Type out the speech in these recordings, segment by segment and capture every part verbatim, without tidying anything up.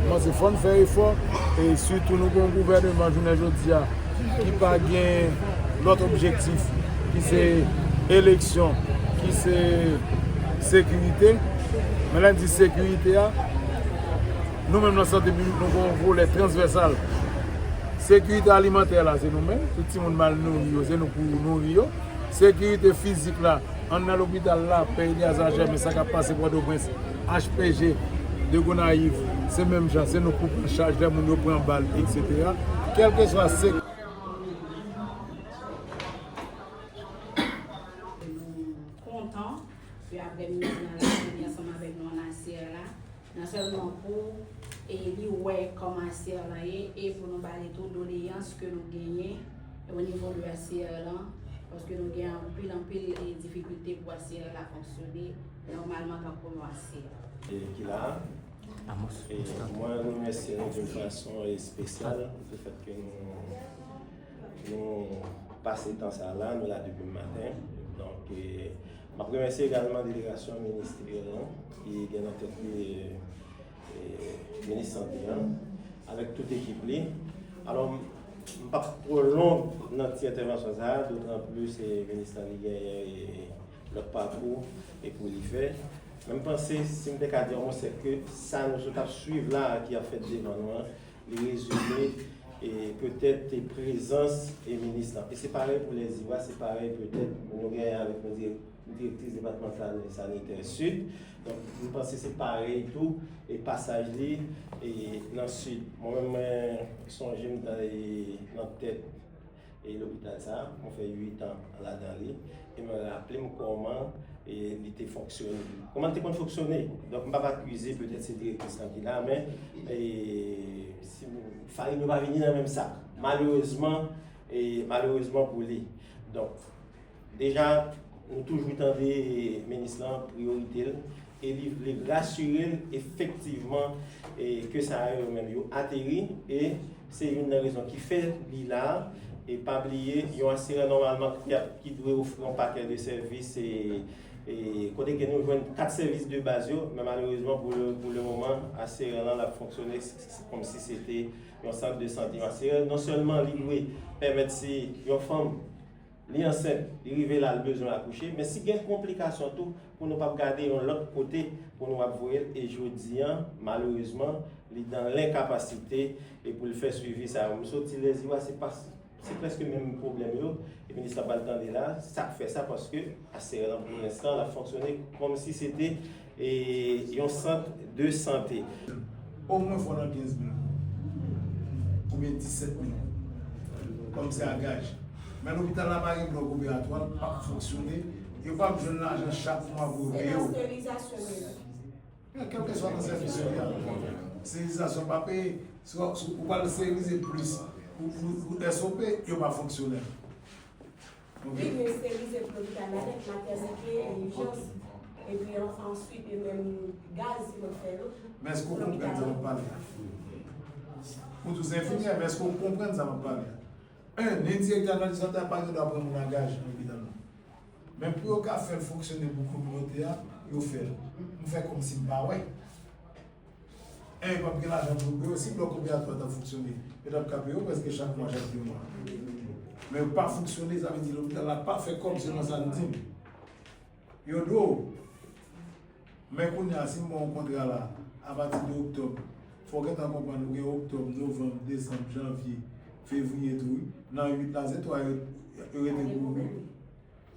Mwen se fò n fè efò, e sitou nou gen yon gouvèneman jounen jodi a ki pa gen lòt objektif, ki se eleksyon, ki se sekirite. Men lè n di sekirite a, nou menm nan sante piblik, nou gen yon volè transvèsal. Sekirite alimantè la, se nou menm. Tout timoun mal nouri yo, se nou pou nouri yo. Sekirite fizik la, anndan lopital la, Pè Eliazar Germain, sa k ap pase Pòtoprens, H P G de Gonayiv, se menm jan, se nou pou pran chaj lè moun yo pran bal, etsetera. Kèlkeswa se. Nou kontan ke apre minis lan la vini ansanm avèk nou ann A C R la, non sèlman pou e li wè kòman A C R lan ye, e pou nou ba li tou doleyans ke nou genyen o nivo de A C R lan, paske nou gen anpil, anpil e difikilte pou A C R la fonksyone nòmalman tankou yon A C R. E ki la, e mwen remèsye nou d'une façon espesyal, le fèt ke nou, nou pase tan sa la, nou la depi maten. Donk, e, m ap remèsye egalman delegasyon ministè an, ki gen nan tèt li, e, minis sante an, avèk tout ekip li. Alò, m p ap twò long nan ti entèvansyon sa a, dotan plis, e, minis lan li genyen, e, lòt pakou, e pou li fè. Men m panse, si m te ka di yon mo, se ke sa nou sot ap swiv la a, ki ap fèt devan nou an, li rezime, e, petèt, e, prezans, e, minis lan. E se parèy pou Lèziwa, se parèy petèt nou genyen avèk nou dirèk-, direktris depatmantal sanitè Sid. Donk, m panse se parèy tou, e pasaj li, e nan Sid. Mwen menm, mwen sonje m ta, e, nan tèt, e, lopital sa, mwen fè uit an ladan li, e mwen raple m kòman, e, li te fonksyone. Kòman li te konn fonksyone? Donk, m p ap akize, petèt se direktris lan ki la, men, e, si farin yo pa vini nan menm sak. Malerezman, e, malerezman pou li. Donk, deja, nou toujou tande minis lan priyorite l, e li vle rasire l efektivman, e ke sa yo menm yo ateri, e se youn nan rezon ki fè li la, e pa bliye, yon A C R nòmalman ki ap, ki dwe ofri yon pakèt de sèvis, e, e kote ke nou jwenn kat sèvis de baz yo, men malerezman pou le, pou le moman, A C R lan l ap fonksyone s-, s-, kòmsi se te yon sant de sante. Yon A C R non sèlman li dwe pèmèt si yon fanm li ansent, li rive la, li bezwen akouche, men si gen konplikasyon tou, pou nou p ap gade yon lòt kote pou nou ap voye l, e jodi an, malerezman, li dan lenkapasite, e pou l fè swivi sa yo. M soti Lèziwa, se pa, se prèske menm pwoblèm yo, e minis la pral tande la, sa k fè sa, paske A C R lan, pou lenstan, l ap fonksyone kòmsi se te, e, yon sant de sante. Omwen fò nan kenz mil oubyen disèt mil kòm se a gaj. Men lopital la pa gen blòk operatwa, l p ap fonksyone. Yo p ap jwenn lajan chak mwa pou yo peye w. E nan sterilizasyon menm? Men kèlkeswa nan sèvis yo ye a, sterilizasyon pa peye. Si w, si w pral sterilize plis pou, pou, pou S O P, yo pa fonksyonèl. Oke. Li dwe esterilize pou lopital la nèt, matènite e ijans. Epi an-, answit, e menm gaz, si mwen fè l. Men èske w konprann sa m ap pale a? Ou di w se enfimyè, men èske w konprann sa m ap pale a? En, ni direktè sante a pa gen dwa pran moun a gaj nan lopital la. Men pou yo ka fè l fonksyone pou kominote a, yo fè l. M fè kòmsi m pa wè. E yo p ap gen lajan pou yo peye yo. Si blòk operatwa t ap fonksyone, yo t ap ka peye yo prèske chak mwa, chak de mwa. Men yo pa fonksyone, sa vle di lopital la pa fè kòb selon sa n di m. Yo dwe w. Men kounye a, si m ba w yon kontra la, apati de oktòb, fò w gentan konprann ou gen oktòb, novanm, desanm, janvye, fevriye tou, wi. Nan uit la, se twa yo, yo rete pou ou, wi.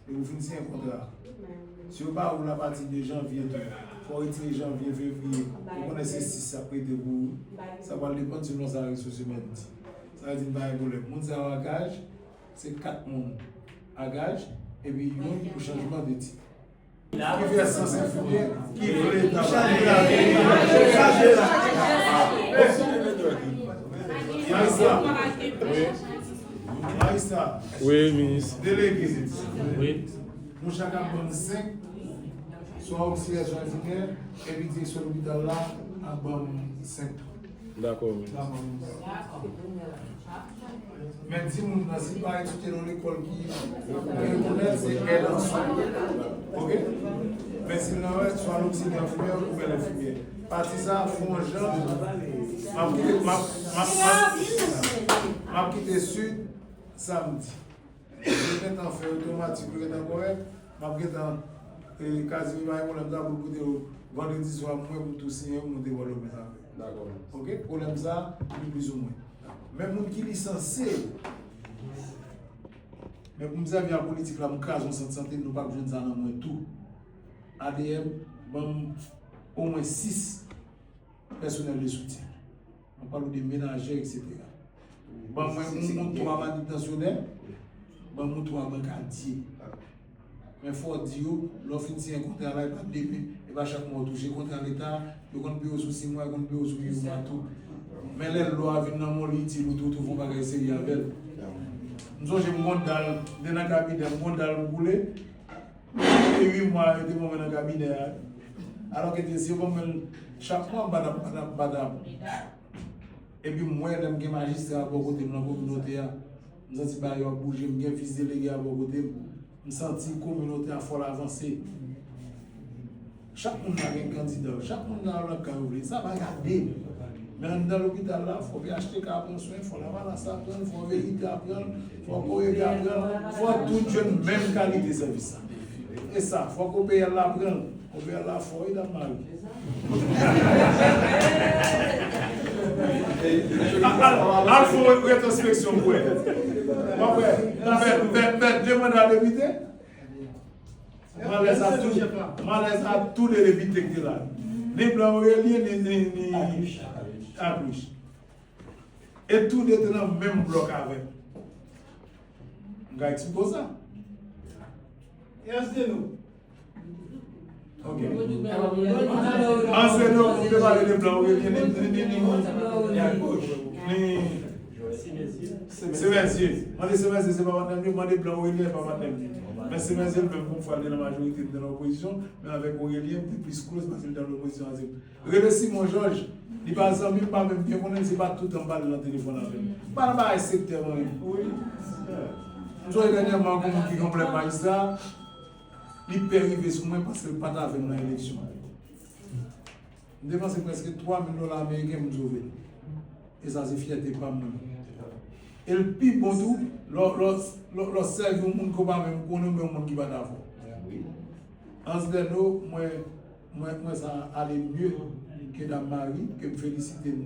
Depi w fin siyen kontra a. Si yo ba ou l apati de janvye tou, fò w retire janvye, fevriye. Ou konnen se sis y ap rete pou ou. Sa pral depann selon sa resous imèn di. Sa vle di n pa gen pwoblèm. Moun sa yo a gaj, se kat moun a gaj, epi youn pou chanjman de tit. Ki vle sans enfimyè, ki vle ta chaje la. Majistra. Majistra. Wi, minis. Delege. Wi. Nou chak ap ban m senk, swa oksilyè, swa enfimyè, epi direksyon lopital la ap ban m senk tou. Dakò, minis. Dakò, minis. Men timoun nan, si l pa etidye nan lekòl ki, ki rekonèt, se èd an swen. Oke? Men si l nan rès, swa l oksilyè enfimyè oubyen l enfimyè. Pati sa a fè yon jan, m ap kite, m ap, m ap, m ap, m ap kite Sid samdi. Yo gentan fè otomatik, yo gentan kòrèk, m ap gentan, e, Kazimi pa gen pwoblèm sa pou l pote yo vandredi swa, mwen pou m tou siyen, pou m monte Pòtoprens avè l. Dakò. Oke? Pwoblèm sa, li plizoumwen. Men moun ki lisanse yo, men pou m sèvi a politik la, m kraze yon sant sante, nou p ap jwenn sa nan mwen tou. A D M, ban m omwen sis pèsonèl de soutyen. Mwen pale w de menajè, etsetera. Ban mwen yon, yon twa manipitasyonè, ban mwen yon twa bankadye. Men fò w di yo, lè w fin siyen kontra la, e pa demen, e pa chak mwa w touche. Kontra Leta, yo konn peye w sou sis mwa, yo konn peye w sou uit mwa tou. Men lè lwa a vin nan men w, li itil ou tou, tou fè yon bagay serye avè l. M sonje m gon dal, m te nan kabinè, m gon dal m boule. Se uit mwa yo te ban mwen nan kabinè a. Alòske te si yo ban mwen l chak mwa, m pa t ap, pa t ap, pa t ap. Epi m wè lè m gen majistra a bò kote m nan kominote a, m santi bagay yo ap bouje, m gen vis delege a bò kote m, m santi kominote a fò l avanse. Chak moun la gen kandida yo, chak moun la nan ka yo vle, sa pa gade. Men anndan lopital la, fò P H T K pran swen, fò Lavalas la pran l, fò Verite a pran l, fò Korega pran l, fò tout jwenn menm kalite sèvis sa. E sa, fò K P L la pran l. K P L la fò, wi, dam Mari. Al, al, al fè yon retwospeksyon pou wè. W ap wè, fè, fè, fè de manda depite. Malèz a tou, malèz a tou de depite ki te la. Ni Blan Aurelien, ni, ni, ni Akluch. E tou de te nan menm blòk avè m. M ka eksplike w sa. E Ansdeno? Ok. Ansdeno, m te pale de Blan Aurelien, ni, ni, ni, ni, ni Semensier. Mande Semensier, se pa patnè m li, mande Blan Aurelien, se pa patnè m li. Men Semensier, menm yon fwa, l te nan majorite, m te nan opozisyon, men avèk Aurelien, m te plis close paske l te nan opozisyon avè m. Rele Simon Jòj, li pa zanmi m, m pa menm byen konnen l, se pa toutan m pale nan telefòn avè l. M pa nan bagay sektè mwen menm. M sonje dènyèman, gon moun ki gen yon plent majistra, li pè rive sou mwen paske l pa t avè m nan eleksyon. M depanse prèske twa mil dola ameriken pou m sove l. E sa se fyète pa m mwen menm. E l pi bon tou, lè w, lè w, lè w, lè w sèvi yon moun ke w pa menm konnen oubyen yon moun ki pa t avè w. Wi. Ansdeno, mwen, mwen, mwen sa ale mye ke Dam Mari, ke m felisite l.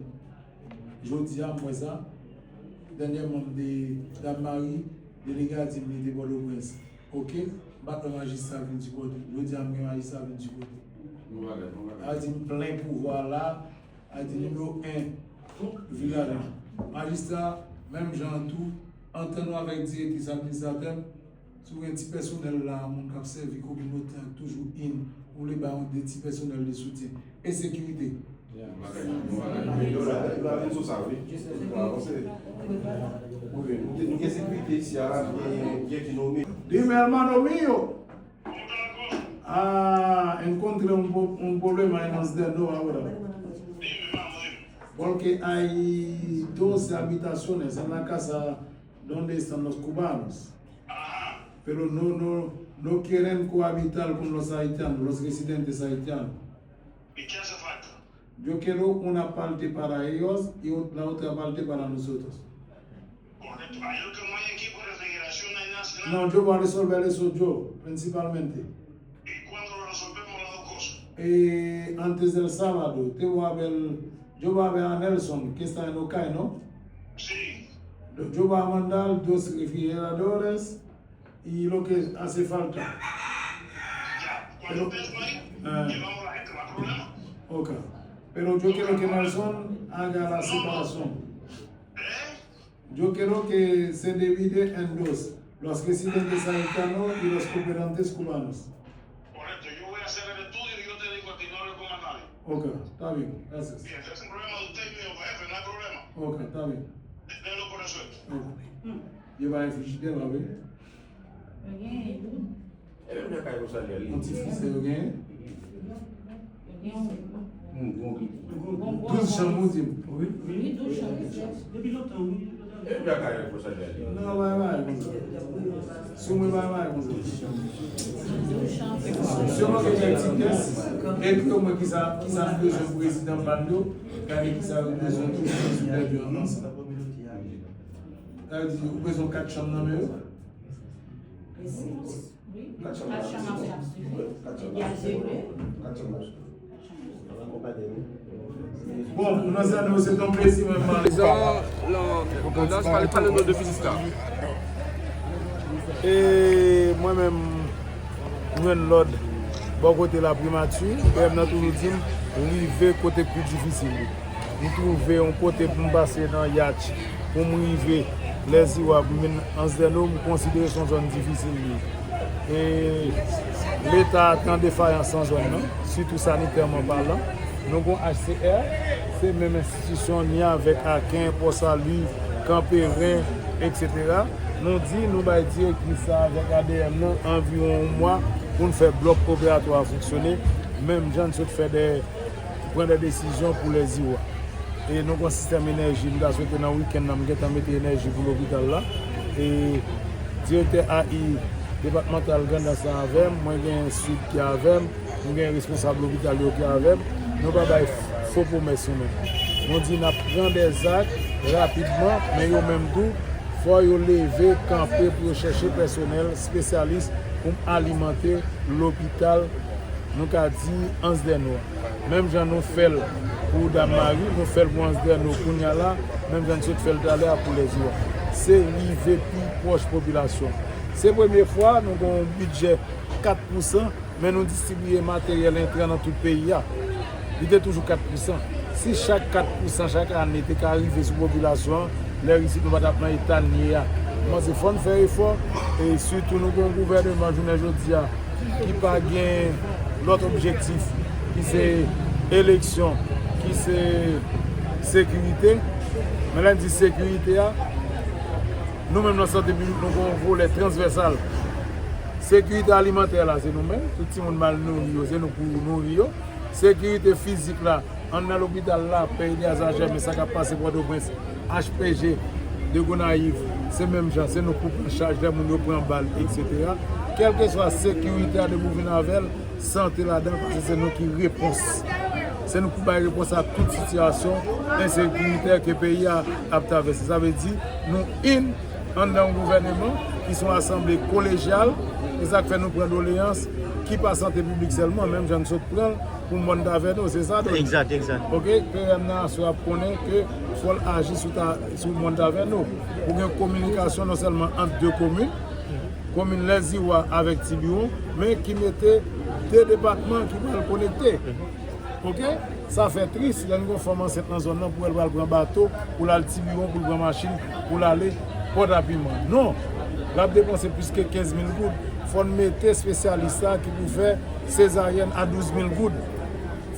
Jodi a, m wè sa. Dènyèman, m te, Dam Mari, delege a di m li te Pòtoprens. Ok, m pa t wè majistra vin di kote. Jodi a, m gen majistra vin di kote. Bon bagay, bon bagay. A di m plen pouvwa la, a di nimewo en, vila la. Majistra, menm jan an tou, antann ou avèk direktris administratè m, si w gen ti pèsonèl la, moun k ap sèvi kominote a, toujou in, ou vle ba yon de ti pèsonèl de soutyen. E sekirite. Yo la, yo la vin sou sa, wi. Yo avanse. Wi, nou gen, nou gen sekirite isi a, nou gen, gen ki nome. Dime, hermano mío. Ah, encontré un po-, un problema en Ansdeno ahora. Porque hay doce habitaciones en la casa donde están los cubanos. Pero no, no, no quieren cohabitar con los haitianos, los residentes haitianos. ¿Y qué hace falta? Yo quiero una parte para ellos y ot-, la otra parte para nosotros. Correcto. ¿Hay algún equipo de federación ahí nacional? No, yo voy a resolver eso yo, principalmente. ¿Y cuándo lo resolvemos las dos cosas? Eh, antes del sábado, te voy a ver, yo voy a ver a Nelson, que está en Okay, ¿no? Sí. Yo, yo voy a mandar dos refrigeradores y lo que hace falta. Ya, cuando estés ahí, llevamos la gente, no hay problema. Ok. Pero yo quiero que Nelson haga la separación. Yo quiero que se divide en dos, los residentes haitianos y los cooperantes cubanos. Correcto, yo voy a hacer el estudio y yo te digo a ti, no hable con más nadie. Ok, está bien, gracias. Bien, es un problema de usted y mío, jefe, no hay problema. Ok, está bien. Délo por resuelto. Ok. Yo va reflechir, va ver. E menm nan kay konsa li ye. Yon ti fise yo genyen. Douz chanm ou di m. Wi, wi. Depi lontan, wi. Epi a ka reproche a Djali. Non, pa bay konsa. Si w mwen pa bay konsa. Si w manke fè ti tès, ekri mwen kisa, kisa m bezwen prezidan pa m yo, gade kisa yo bezwen tou pou yo sou tèt yo ansanm. Sa vle di, ou bezwen kat chanm nan men yo? Kat chanm ap suiv. Kat chanm ap suiv. Bon, nou nan zòn nou, se ton plezi, mwen, mwen. Président, la, la, pale, pale nou de vizit la. E mwen menm, mwen jwenn lòd bò kote la primati, E M nan toujou di m, rive kote k pi difisil li. M twouve yon kote pou m pase nan Yatch, pou m rive Lèziwa, pou m vin Anzdèno, m konsidere se yon zòn difisil li ye. E Leta te an defayans nan zòn nan, sitou sanitèman palan. Nou gon H C R, se menm enstitisyon ni avèk Aken, Pò Sali, Kanperen, etsetera. Nou di, nou bay direktris sa avèk A D M nan anviwon yon mwa pou n fè blòk operatwa a fonksyone, menm jan n sot fè dèyè pran de desizyon pou Lèziwa. E nou gon sistèm enèji, m ta swete nan wikenn nan, m gentan mete enèji pou lopital la. E direktè A I depatmantal Grandans la avè m, mwen gen Sid ki avè m, m gen responsab lopital yo ki avè m. Nou pa bay fo pwomès nou menm. Nou di n ap pran dèzak rapidman, men yo menm tou, fò yo leve kanpe pou yo chèche pèsonèl espesyalis pou m alimante lopital, nou ka di, Anzdèno a. Menm jan nou fè l pou Dam Mari, nou fè l pou Anzdèno kounye a la, menm jan n sot fè l talè a pou Lèziwa. Se rive pi pwòch popilasyon. Se premye fwa nou gen yon bidjè kat pou san, men nou distribiye materyèl entran nan tout peyi a. Li te toujou kat pou san. Si chak kat pou san chak ane te ka rive sou popilasyon an, lè isit nou pa t ap nan eta n ye a. M panse fò n fè efò, e sitou nou gen yon gouvèneman jounen jodi a ki pa gen lòt objektif, ki se eleksyon, ki se sekirite. Men lè n di sekirite a, nou menm nan sante piblik, nou gen yon volè transvèsal. Sekirite alimantè la, se nou menm. Tout timoun mal nouri yo, se nou pou nouri yo. Sekirite fizik la, anndan lopital la, Pè Eliazar Germain, sa k ap pase Pòtoprens, H P G, de Gonayiv, se menm jan, se nou pou pran chaj lè moun yo pran bal, etsetera. Kèlkeswa sekirite a, depi w vin avè l, sante ladan, paske se nou ki repons. Se nou pou bay repons a tout sitiyasyon ensekiritè ke peyi a ap travèse. Sa vle di, nou in anndan yon gouvèneman ki se yon asanble kolejyal, e sa k fè nou pran doleyans ki pa sante piblik sèlman, menm jan n sot pran l pou Mòn Tavèno, se sa, Doni? Egzak, egzak. Oke, P M nan aswè ap konnen ke fò l aji sou ta, sou Mòn Tavèno. Pou gen kominikasyon non sèlman ant de komin, komin Lèziwa avèk Tibiwon, men ki mete de depatman ki pral konekte. Oke? Sa fè tris lè n gen yon fanm ansent nan zòn nan pou l pral pran bato, pou l al Tibiwon, pou l pran machin, pou l ale Pòtapiman. Non! L ap depanse plis ke kenz mil goud. Fò n mete espesyalis la ki pou fè sezaryèn a douz mil goud.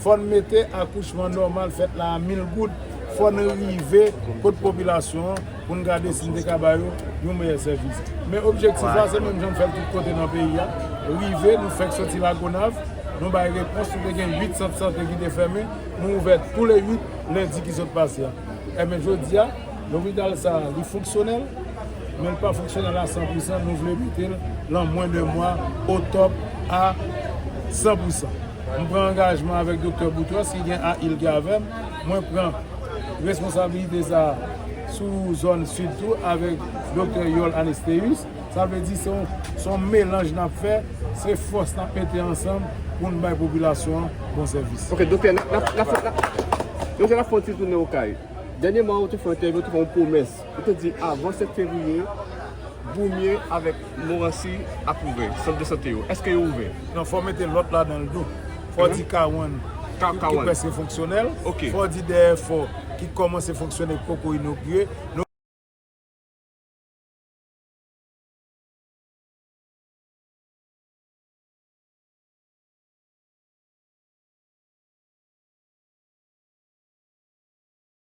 Fò n mete akouchman nòmal fèt la a mil goud. Fò n rive kot popilasyon an pou n gade si n te ka ba yo yon meyè sèvis. Men objektif la, se menm jan n fè l tout kote nan peyi a. Rive, nou fèk soti Lagonav, nou bay repons, nou te gen uit sant sante ki te fèmen, nou ouvè tou le uit lendi ki sot pase a. Enben, jodi a, lopital sa a, li fonksyonèl, men l pa fonksyonèl a san pou san, nou vle mete l lan mwen de mwa, o top, a san pou san. M pran angajman avèk Doktè Boutros, ki gen A I l ki avè m. Mwen pran responsablite sa a sou zòn sid tou avèk Doktè Yol Anesteus. Sa vle di se yon, se yon melanj n ap fè, se fòs n ap mete ansanm pou n bay popilasyon an bon sèvis. Ok, doktè, n ap, n ap, n ap, n ap, doktè, n ap fè yon ti tounen okay. Dènyèman, ou te fè yon entèvyou, ou te fè yon pwomès. Ou te di avan sèt fevriye, Boumye avèk Moransi ap ouvè sant de sante yo. Èske yo ouvè? Non, fò mete lòt ladan l tou. Fò di Kawann, ki, ki prèske fonksyonèl. Ok. Fò di Dèyèfò, ki kòmanse fonksyone, ki poko inogire.